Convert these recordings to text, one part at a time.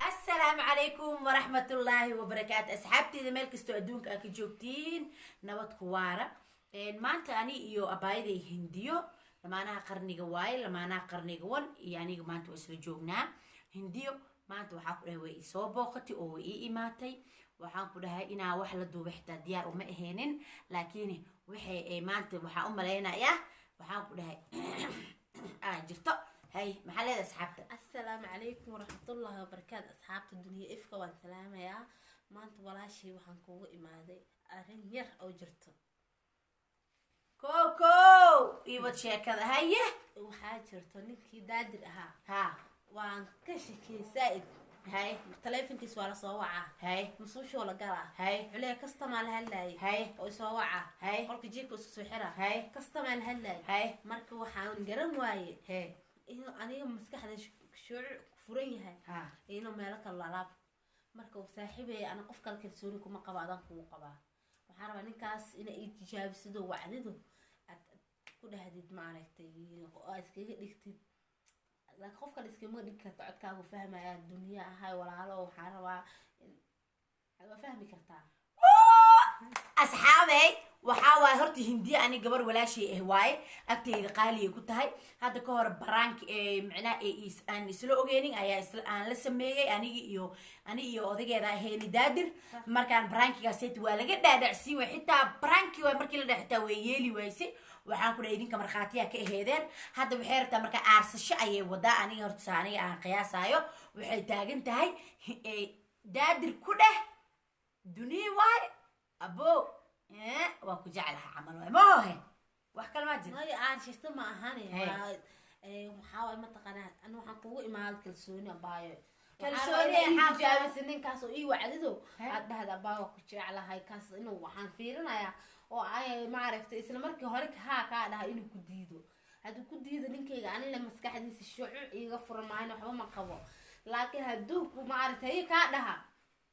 Asalaamu calaykum waraxmatullaahi wabarakaatu. Asxaabteyda meel kastoo adduunka aa ka joogtiin, nabad ku waara. Maanta ani iyo abaayaday Hindiyo, lamaanaha qarniga waaye, lamaanaha qarniga wan iyo aniga maanta waa isla joognaa. Hindiyo maanta waxaa ku dhahay way isoo booqatay oo way ii imaatay. Waxaan ku dhahay inaa wax la duuba xitaa diyaar uma aheenin, laakiin waxay maanta waxaan u malaynayaa, waxaan ku dhahay aa jirto. Hay, maxaa leedahay asxaabta? Asalaamu calaykum waraxmatullaahi wabarakaatu. Asxaabta Duniya Ifka waan salaamayaa. Maanta walaashii waxaan kuugu imaaday arrin yar oo jirto. Kow kow iwad sheekada, haye. Waxaa jirto ninkii Daadir ahaa. Ha. Waan ka shakiyey saa-id. Hay. Taleefonkiis waa lasoo wacaa. Hay. Masuushoo la galaa. Hay. Culee kastamaa la hadlaayay. Hay. Oo isoo wacaa. Hay. Qolka jiifka isku soo xiraa. Hay. Kastamaa la hadlaayay. Hay. Marka waxaan garan waaye he inuu aniga maskaxda shucuuc furan yahay ha inuu meelo kale laalaab. Marka uu saaxiibaya, ana qof kale kalsooni kuma qabo, adaan kugu qabaa. Waxaan rabaa ninkaas ina ii tijaabisidoo wacdido aad ku dhahdid, maaragtay, oo aad iskaga dhigtid, laakiin qof kale iskama dhigi karta. Codkaagu fahmaya dunya ahay walaalo. Waxaan rabaa waa fahmi kartaa. Asxaabey, waxaa waaye horta Hindiya ani gabar walaashay ah waaye, agtayda qaaliyay ku tahay. Hadda ka hor baraank micnaha aan isla ogeynin ayaa isla aan la sameeyey anigi iyo ani iyo odageeda aheeni Daadir. Markaan baraankigaas waa laga dhaadhacsiin waay, xitaa baraanki waay markii la dhaha xitaa way yeeli wayse. Waxaan ku dhahay idinka markhaatiyaa ka aheedeen. Hadda waxay rabtaa marka aarsasho ayay wadaa. Aniga horta saa aniga aan qiyaasayo, waxay taagan tahay Daadir ku dheh duniya waay abo, waa ku jeclaha camal waay mahohe, wax kale maa jira. Maya, aarshista ma ahane. Hey. Waa waxaa waay, mataqaanaa, ani waxaan kugu imaaday kalsooni, abaayo. Kalsooni. Tijaabisa ninkaas oo ii wacdido. Hey. Aad dhahda abaayo waa ku jeclahay. Kaas inuu waxaan fiirinayaa oo ay maaragtay isla markii hore haa kaa dhaha inuu ku diido. Hadduu ku diido ninkayga, anile maskaxdiisa shucuuc iiga furan maayna, waxba ma qabo, laakiin hadduu ku maaragtay haye kaa dhaha.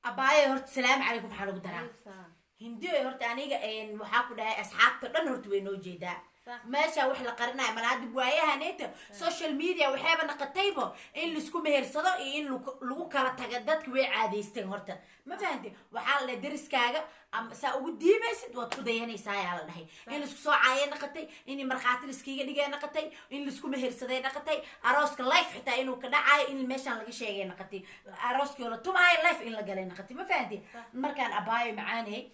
Abaayo horta salaamu calaykum waxaa lagu daraa. Hindiyo horta aniga waxaa ku dhahay asxaabta dhan horta way noo jeedaa. Sax. Meesha wax la qarinayo mala. Hadda waayahaneeta social media waxayba naqataybo in laisku mehersado iyo in lagu kala taga. Dadka way caadaysteen horta, ma fahanti? Waxaa la dhahay dariskaaga ama saa ugu diimaysid waad ku dayanaysaa ayaa la dhahay. In laisku soo caayay naqatay, in markhaati laiskaga dhigay naqatay, in laisku mehersaday naqatay, arooska life xitaa inuu ka dhacayo in meeshaan laga sheegay naqatay, arooskii oo la tumaayo life in la galay naqatay, ma fahanti? Markaan abaayo macaanay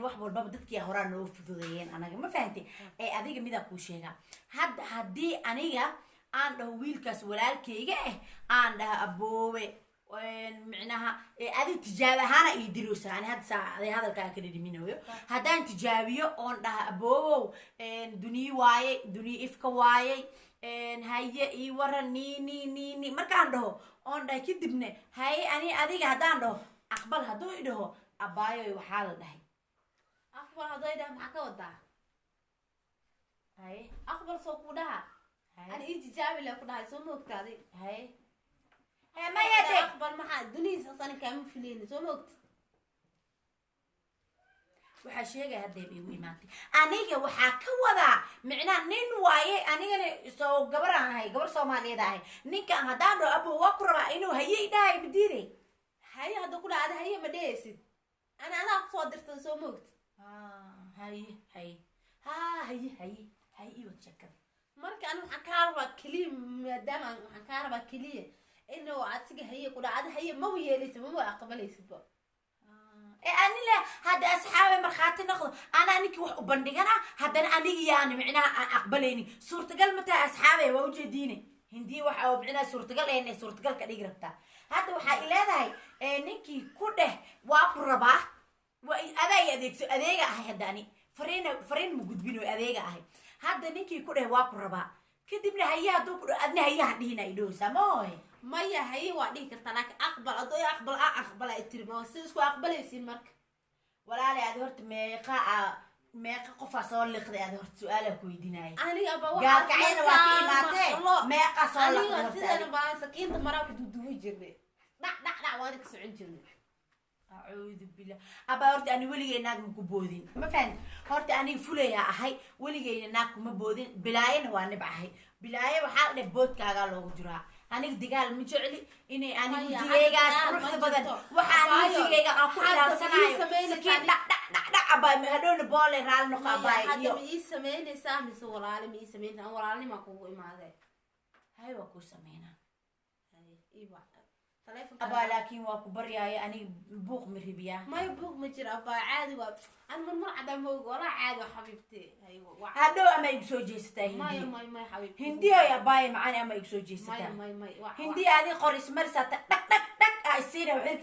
wax walbaba dadkii horaa noo fududeeyeen anaga, ma fahanti? Ee adiga midaa kuu sheegaa, hadda haddii aniga aan dhaho wiilkaas walaalkayga ah, aan dhaho aboowe, micnaha adiga tijaabo ahaana ii diroosa. Ani hadda saa aday hadalkaa ka dhidhiminayo, haddaan tijaabiyo oon dhaha aboowow, duniye waaye, duniye ifka waayey, haye ii waran ni ni ni ni, markaan dhaho oon dhahay kadibna haye ani adiga haddaan dhaho aqbal, hadduu i dhaho abaayoy, waxaa la dhahay Aqbal hadday dhaha, maxaa ka wadaa? Haye. Aqbal soo ku dhaha. Haye. Ani ii tijaabi le ku dhahay, soo ma ogtaaday? Haye. Maya de. Aqbal maxaa dunihiisa ani kaama fileyni, soo ma ogti? Waxaa sheegaya haddeeb igu imaatay. Aniga waxaa ka wadaa micnaha nin waaye, anigana soo gabar aan ahay, gabar Soomaaliyeed ahay. Ninkan haddaan dhaho abo waa ku rabaa, inuu haye i dhahay madiiday? Haye hadduu ku dhaha, ada haye ma dhehaysid, ani adaa kusoo dirtada, soo ma ogti? Haye haye ha haye haye haye, iwad sheekada. Marka ani waxaan kaa rabaa keliya, maadaama waxaan kaa rabaa keliya inuu asiga haye ku dhaha, ada haye maba yeelaysid, maba aqbalaysidba. Ee ani le hadda asxaabe markhaati noqdo, anaa ninkii wax u bandhigana, haddana anigi yaani micnaha aan aqbalaynin, suurtagal ma tahay? Asxaabe, waa ujeediine Hindiya waxa oo micnaha suurtagal een suurtagal ka dhigi rabtaa. Hadda waxaa i leedahay ninkii ku dheh waa ku rabaa, waa adaa i adeegso, adeega ahay. Hadda ani fariin fariin ma gudbin oo adeega ahay. Hadda ninkii ku dheh waa ku rabaa, kadibna haye hadduu ku dheh, adna hayaha dhihina idhowsa mahoy? Maya, haye waa dhihi kartaa, laakiin aqbal adoo i aqbal a aqbala i tiri ma sida isku aqbalaysiin marka. Walaalay, adi horta meeqa a meeqa qofaa soo liqday? Adi horta su-aalaa ku weydiinaya. Aniga ba Gaalkacyana waa ka imaatee, meeqa soo liqday aniga horta? Sidana baan sakiinta maraa ku duduwi jirnay, dhac dhac dhac waana ka socon jirnay. Acuudu billah. Abaa horta ani weligay naag maku boodin, ma fahanti? Horta aniga fulayaa ahay, weligayna naag kuma boodin, bilaayana waa nibcahay. Bilaaye waxaa la dheh boodkaagaa loogu jiraa. Aniga digaal ma jecli inay aniga Maya, wejigaygaas hadda quruxda ma badan jirto. waxaan Abaayo, wejigayga aan ku hadda ma ii ilaalsanayo samaynaysaa sakiin dhac dhac dhac dhac abaay hadhowna boole raali noqo Maya, abaay hadda iyo ma ii samaynaysaa mise walaale ma ii samaynaysaa? An walaalnimaa kugu imaadee. Hay, waa kuu sameynaa. Haye, ii wac taleefonka. Abaa, laakiin waa ku baryaaya, aniga buuq ma ribiyaa. Maya, buug ma jiro abaa, caadi waa. An marmar cadaa ma ogi, walaa caadi waa xabiibti. Haye, wac. Hadhow ama igu soo jeesataa. Maya. Hindiya. Maya, maya xabiibti. Hindiyoy abaay macani ama igu soo Maya. jeesataa. Maya, maya, wac, wac. Hindiya adi qor ismarisaata dhag dhag dhag aa isiina waxay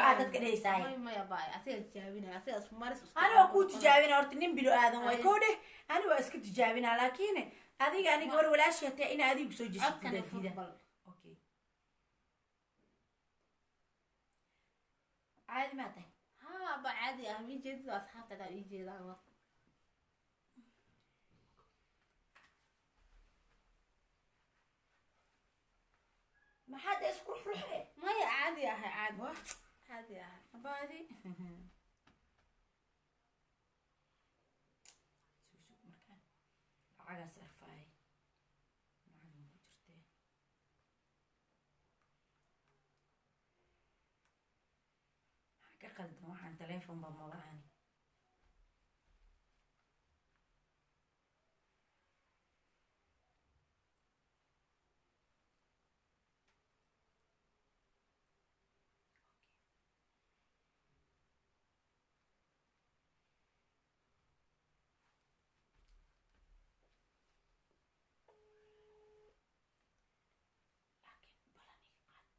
aa dadka dhehaysaay. Maya, maya abaa, asiga tijaabinaya, asiga isku maris isku. Ani waa kuu tijaabina horta, nin bilo aadan waay. Haye. Koo dheh, ani waa iska tijaabinaa, laakiin adiga aniga war walaashii hataa ina adigu soo Codkana jeesatid. fur bal. Okay, caadi maa tahay? Haa abaa, caadi ah, mii jeedid, asxaabta dhaa ii jeedaan war. Maxaad isku ruxruxe? Maya, caadi ahay, caadi. Wah. Caadi ahay. Abaadi sug markaan lacagaas arfaay lacag ku jirtee. Maxaa ka qaldan? Waxaan telefonba maba ani. Laakiin balan iga qaad.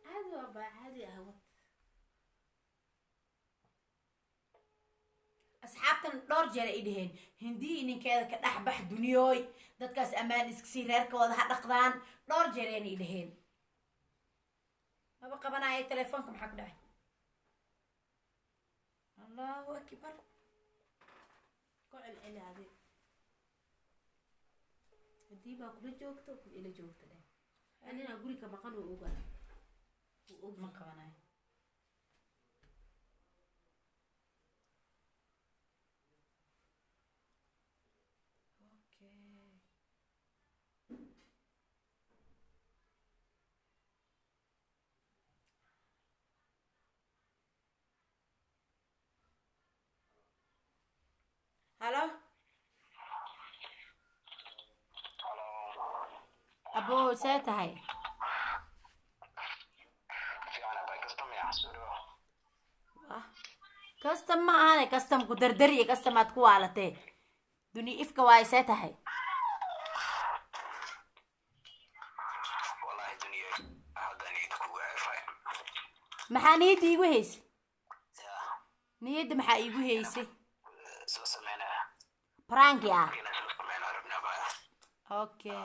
Caadi waa abaa, caadi ah, wad. Asxaabtan dhowr jeer ay dheheen hindii ninkeeda ka dhex bax, duniyooy dadkaas ammaan iska sii, reerkooda ha dhaqdaan. Dhowr jeer aynay dheheen. Maba qabanaya telefoonka, maxaa ku dhacay? Allahu akbar. Ku celceli adi, haddii baa kula joogto, ku ila joogto dheh, anina guriga maqan uu ogaa, uu og. Ma qabanayo. Okay. Halo abo, see tahay? Fiican abay, kasta miyaa suuro? Wah, custom ma ahane, customku dardariya, customaad ku waalatee, duni ifka waay. See tahay? Wallahi duniya hadda niyada kugu ceefay. Maxaa niyadda iigu haysay? Ya. Niyadda maxaa iigu haysay? Isla sameynaya. Prank-i ah. Inaan isla sameyna rabnaa baa. Okay,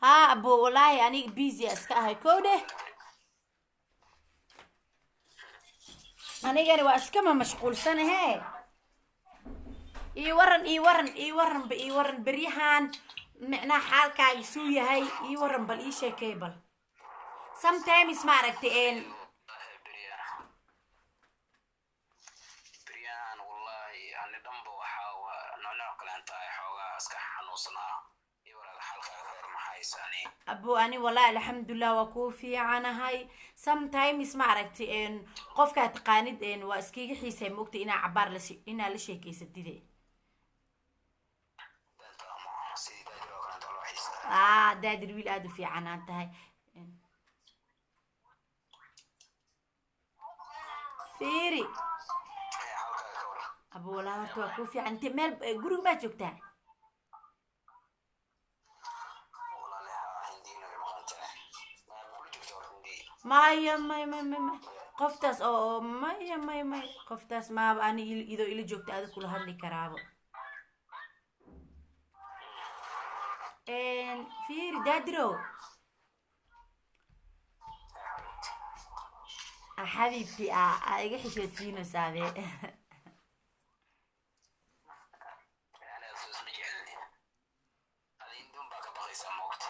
ha abo, wallaahi aniga busy iska ahay. Kow dheh, anigani waa iskama mashquulsanahe. Ii waran, ii waran, ii waran ba, ii waran beryahan, micnaha xaalkaaga suu yahay? Ii waran bal, ii sheekay bal. Sometimes ma aragtay een Wallahi beryahan wallahi ani dhanba waxaa waa nooc kale tahay, xoogaa iska xanuunsanaa. Iyo walaal, xaalkaaga reer maxaa haysaani? Abo, ani wallahi alxamdulilah waa kuu fiicanahay. Sometimes ma aragtay een qofkaa taqaanid een waa iskaga xiisay moogta inaa cabaar la inaa la sheekeysatide. Danta ama sidii daajir oo kaleenta loo xiistaa. Ah, daadir wiil aada u fiican aan tahay. Fiiri. Ee, xaalkaaga ka waran? Abo, wallahi horta waa kuu fiican. Inte meel guriga maa joogtaa? Walaale haa, hindiina way maqan tahay. Maa kula joogta hor hindii? Maya, maya, maya, maya, maya, qoftaas oo maya, maya, maya, qoftaas maaba ani idoo ila joogta adig kula hadli karaabo. Fiiri daadirow. Ah, xabiibti, ah aa iga xishoodsiinaysaade. Aniga sus ma jecelni. Adi indun baa ka baqaysaa moogta.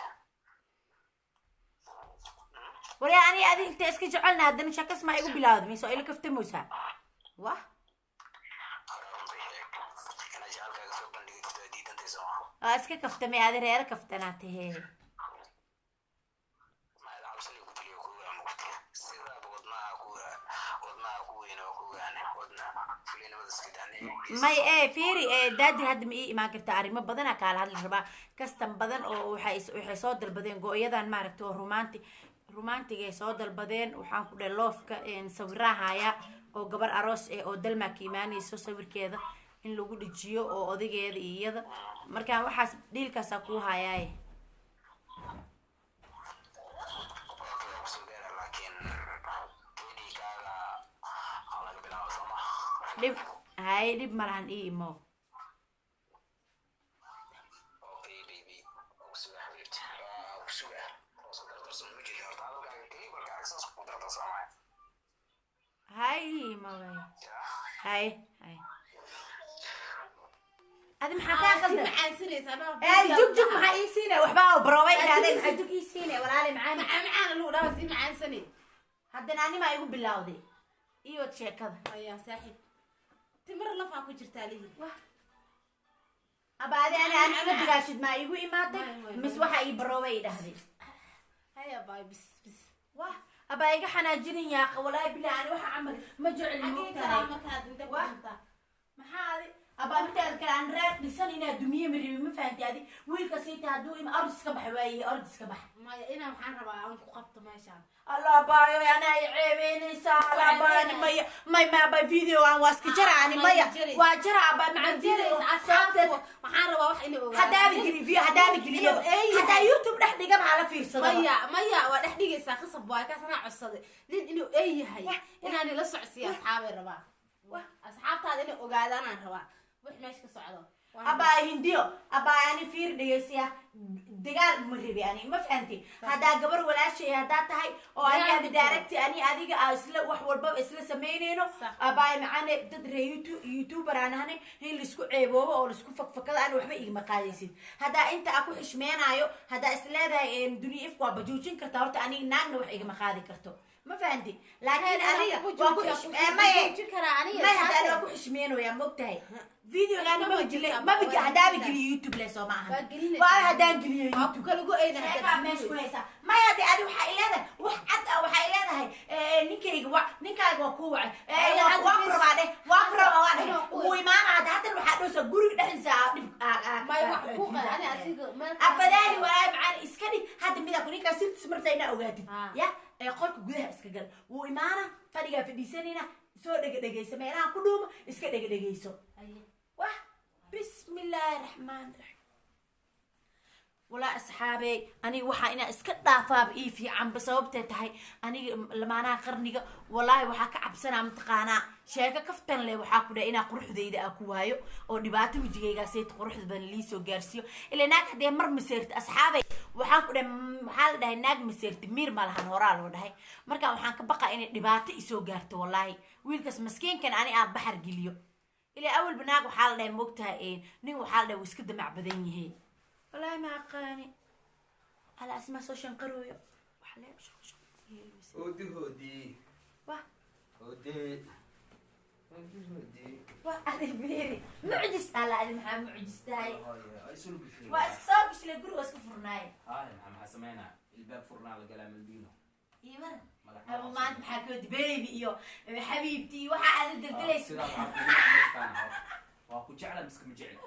Waryaa, ani adi inta iska jecelna haddana shakas maa igu bilaawda mise oo ila kaftamaysaa wah? Hore un bay sheeg inaad jecelkaaga soo bandhigi karto, waa diidantay sooma? Waa iska kaftamay, adi reero kaftanaa tahee. Maad cabsani ku taliyo kuga mugti sidaaba wadnaha ku wadnaha ku weyn oo kugaane wadna fulinimada iska daane. May ee fiiri ee Daadir, hadda ma ii imaan karta? Arrimo badanaa kaala hadli rabaa, kastan badan oo waxay soo dalbadeen go-yadan maaragta oo romantic ay soo dalbadeen. Waxaan ku dhahay loofka sawiraha oo gabar aroos eh oo Dalmaak imaanayso, sawirkeeda in lagu dhajiyo oo odageeda iyo iyada. Marka waxaas dhiilkaasaa kuu hayaaye. Okay, waa kusoo gaara, laakiin keenii kaaga aa laga bilaabo, sooma? Dhib hay, dhib malahan, ii imo. Okay baby, waa kusuga xabiibti, waa kusuga. Waa isku dardarsan ma jeedi horta hadalkaaga keliya markaaga saas ku dardarsamaya. Hay, ii imo way. Hay hay, adi maxaa kaa qaldan? Macaansanaysaa. Ee jug jug maxaa ii siinay? Waxbaa baroobay idhahdeen, maxaa jug ii siinay, walaali macaan? Macaan macaan lagu dhawa, sii macaansanay. Haddana animaa igu bilowday iyo sheekada. Ayaa saaxiib, timir lafaa ku jirtaa lihi. Aba adi ani iga bilaashid maa igu imaatay? May, may, mis may. Waxa ii baroobay idhahday. Haya baay, bis bis. Wah, abaa iga xanaajinin yaaqa, walaahi bilaa ani waxa camal ma jecel. Xagee Moogtahay kalaa markaad inta ku Wah. cuntaa? Maxaa adi abaa midaada kale aan reer dhisan inaad dumiye ma rabin, ma fahanti? Adi wiilka siita hadduu ima orod iska bax waaye, orod iska bax. Maya, inaa waxaan rabaa aan ku qabto meeshaan. Allah baayo, anaa i ceebeynaysaa. Allah baayo, maya may may abaa, video aan waa iska jara ani. Maya, waa jara abaa macaan video Asxaabta waxaan rabaa wax inay ogaadaan. Haddaaba geliyo video, haddaaba geliyo, Inuu eeyahay. haddaa YouTube dhex dhigaba hala fiirsado. Maya maya, waa dhex dhigaysaa, khasab waay kaas. Anaa codsaday nin inuu eey yahay inaan ila socodsiiya asxaabay rabaa. Wah. Asxaabtaada inay ogaadaan aan rabaa wax meesha ka socdo. Abaa Hindiyo, abaa ani fiir dhegeysiya, dagaal ma rabi ani, ma fahanti? Haddaa gabar walaashay haddaa tahay oo ani Dagaal adi ma jiro. direct ani adiga aa isla wax walbaba isla samaynayno. Sax. Abaa macane, dad ree YouTuber aan ahnay in laisku ceeboobo oo laisku fakfakado ani waxba igama qaadaysid. Haddaa inta aa ku xishmeenaayo, haddaa is leedahay dunya ifka waa bajuujin kartaa, horta aniga naagna wax igama qaadi karto, ma fahanti? Laakiin adiga waa ku maye joojin karaa aniga. May, hadda ani waa ku xishmeenaya, mogtahay videogaana maba geliy maba haddaaba geliyo YouTube le, soo ma Waa ahan? gelinaysaa. Waa haddaan geliyo Waa ku YouTube kala go-ayna. Sheekaa meesha ku haysaa. Maya, de adi waxaa ileedahay wax cad ah, waxaa ileedahay ninkayga wa ninkaaga waa kuu wacay. Ay, waa hadda waa ku bis- rabaa dheh, waa ku rabaa waa dheh. Inuu ku- Wuu imaana hadda, haddana waxaa dhowsa guriga dhexdiisa aa dhib May, wax ku qal ani asiga meel. Afadaali walaay macaan iska dhig hadda midaa ku ninkaa sirtiis marta inaa ogaatid. Ah. Ya ee qolka gudaha iska gal, wuu imaana, fadhigaa fadhiisanayna, soo dhega dhegeyso, meelaha ku dhuuma iska dhega dhegeyso. Haye. Wah, bismillaahi raxmaan raxiim. Walaa asxaabey, aniga waxaa inaa iska dhaafaaba ii fiicanba, sababtay tahay aniga lamaanaha qarniga walaahi waxaa ka cabsanaa mataqaanaa sheeko kaftan leh. Waxaa ku dhahay inaa quruxdayda aa ku waayo oo dhibaato wejigaygaasayta quruxda badan liisoo gaarsiiyo. Ilaa naag haddee mar maseerta, asxaabey, waxaan ku dhahay waxaa la dhahay naag maseerta miir ma lahan, horaa loo dhahay. Marka waxaan ka baqaa inay dhibaato isoo gaarto, walaahi wiilkaas maskiinkan ani aan baxar geliyo. Ilaa awalba naag waxaa la dhahay, moogtahay, nin waxaa la dhahay wuu iska damac badan yahay. Walaahi ma aqaani ala asmaa soo shanqarooyo waxa lee Hodi hodi. Wah. Hodi. Hodi hodi. Wah, adi fiiri, mucjis ala adi, maxaa mucjis tahay? Haya, ay soo bishay. Waa iska soo gashlay, guriga waa iska furnaay. Haya, maxaa sameynaa? Ilbaab furnaa la galaa malbiino. Iiman. Madax. Abu maanta maxaa ka wadi baby iyo xabiibtii waxa aad deldelaysa? Sidaas waxaa kugu dhacay. Waa ku jecla miska ma jecla.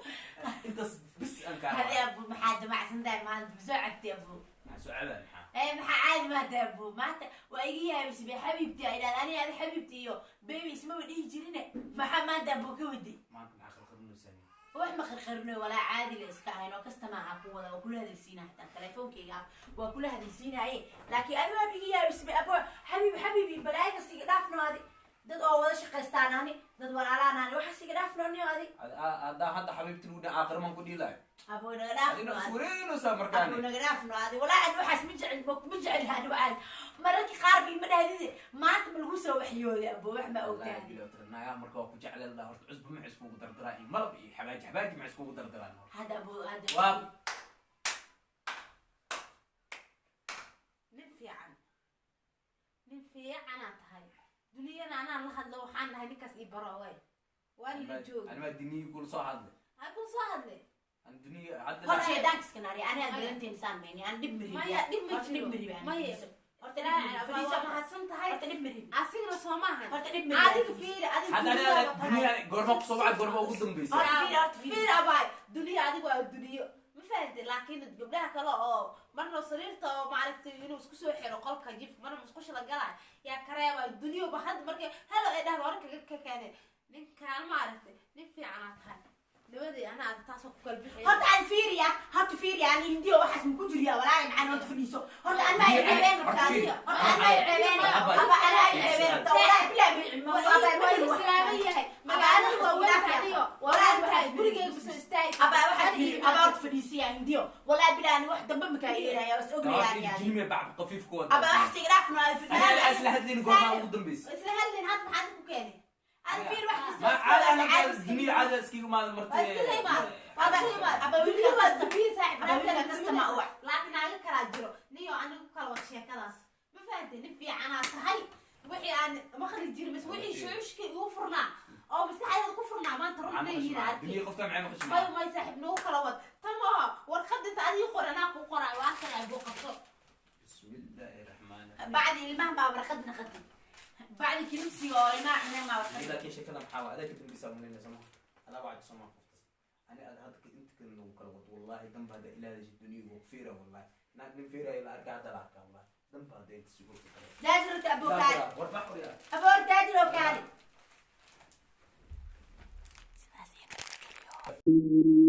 Intaas bis aan kaa. Hadi abu, maxaa damacsan tahay maanta? Masoo cabtay abu? Maxaa soo cabaa maxaa? Ee maxaa caadi maanta abu? Maanta waa iga yaabisay xabiibtii ay dhahdaan ani adi xabiibtii iyo baby ismaba dhihi jirine, maxaa maanta abu ka wadi? Maanta maxaa qarqarinaysaa? Wax ma qarqarino walaa, caadi la iska ahayn oo kastama ku wada waa kula hadalsiinaya, xitaa telefoonkayga waa kula hadalsiinaye. Laakiin adi waa iga yaabisay abo, xabiib xabiibi balaayadas iga dhaafno. Adi dad oo wada shaqaystaan ani, dad walaalaan ani, waxaas iga dhaafno niyo adi. Haddaa hadda xabiibti lagu dhan aakhir ku dhiilayo. Abo naga dhaafno Adina adi. iswareynaysaa Abo markaani. naga dhaafno adi, walaa ani waxaas ma jecel, ma jecel ani waxaas. Mararka qaar bi ma dhahdide maanta ma lagu soo waxyooday abo, wax ma Wallaahi ogtahay. Bilow tira naagaha marka waa ku jecel la horta cusbo ma iskugu dardaraa iyo malab iyo xabaaji xabaaji ma iskugu dardaraan. Hadda abo hadda Waa Nin fiican, nin fiicanaa tahay duniyada. Anaa la hadlo, waxaan dhahay ninkaas ii baro way, waa la joogi. Anima diniyi kula soo hadlay. Ha kula soo hadlay. Aan duniya hadda Horta shaydaanka iska naariya, ani aad garantiin saan mayni, aan dhib maribi. Maya, dhib ma Horta dhib jiro. maribi ani. Maya. Fadhiiso. Horta dhib maribi, fadhiiso. Waa mahadsan tahay. Horta dhib maribi. Asigana soo maahan. Horta dhib maribi. Adiga fiiri, adiga hadda duniya aniga waa tahay. duniya goorma kusoo wacay, goorma ugu dambaysa? Horta fiiri, horta fiiri. Fiir abaay, duniya adiga waa duniyo, ma fahamtay? Laakiin gabdhaha kale oo marna sariirta oo maaragtay inuu isku soo xiro qolka jifka, marna musqusha la galaayo, yaa kareebay duniyo ba hadda markay halo ay dhahdo hore kaga ka keenay ninkaan, maaragtay, nin fiicanaa tahay nabadii anaa taasoo ku kala bixiya. Horta aan fiiriya, horta fiiriya, aan hindiyo waxaas ma ku jiriya walaahi macaan. Horta fadhiiso. Horta aan ma ay ceebeen rabtaa. Horta fiiri. Horta aan ma ay ceebeen, aba anaa ay ceebeen rabtaa, walaahi bilaa ma waa islaaman yahay, magaalada waa weyn tahay, walaahi waxay gurigeyga kusoo istaagi. Aba waxaas fiiri, aba horta fadhiisiya hindiyo, walaahi bilaa ani wax dambe makaa yeelaya, was ognayaa yani. Jilmiya bacd qafiif ku wada. Aba wax sigaafno ay aniga fadhiisiya. Isla hadlin, goorma ugu dambaysa? Isla hadlin, hadda maxaad ku keenay? Aan fiir wax kasta. Ma caada anaga duniya caada iskiga imaada Waa iska marti. imaad, waa iska imaad. Aba duniya wiilka waa kasta. dubiye saaxiib. Aba wiilka kasta ma uwac. Laakiin naaga kalaa jiro niyo anigu kala wad sheekadaas, ma fahantay? Nin fiicanaa tahay, wixii aan maqli jirin mise wixii shucuushkii igu furnaa oo maskaxdayda ku furnaa maanta run leeyihiin arkay. Duniya qofka maxay maqashay? May may saaxiib, nagu kala wad tan maaha, warqad inta adii qor anaa kuu qoraay, waa kan buu qabso. Bismillaahi raxmaani raxiim. Bacdi ilmaha baa warqad naqatay, bacdi kilimsiga oo ilmaha cuneen baa warqad. Laakiin sheekada maxaa waa adaa ka dambaysa malayna soma adaa wacdi soma qoftas ani aad hadda inta kale nagu kala wado, wallahi danba hadda ilaadashi duniya wuu fiira, wallahi naag nin fiira ila arka hadda la arkaa, wallahi danba hadda inta si ugu kala Daajirta aboo kaali. Warbax waryaa. Aboor daajir oo kaali. Sidaas iyo nabadgelyo.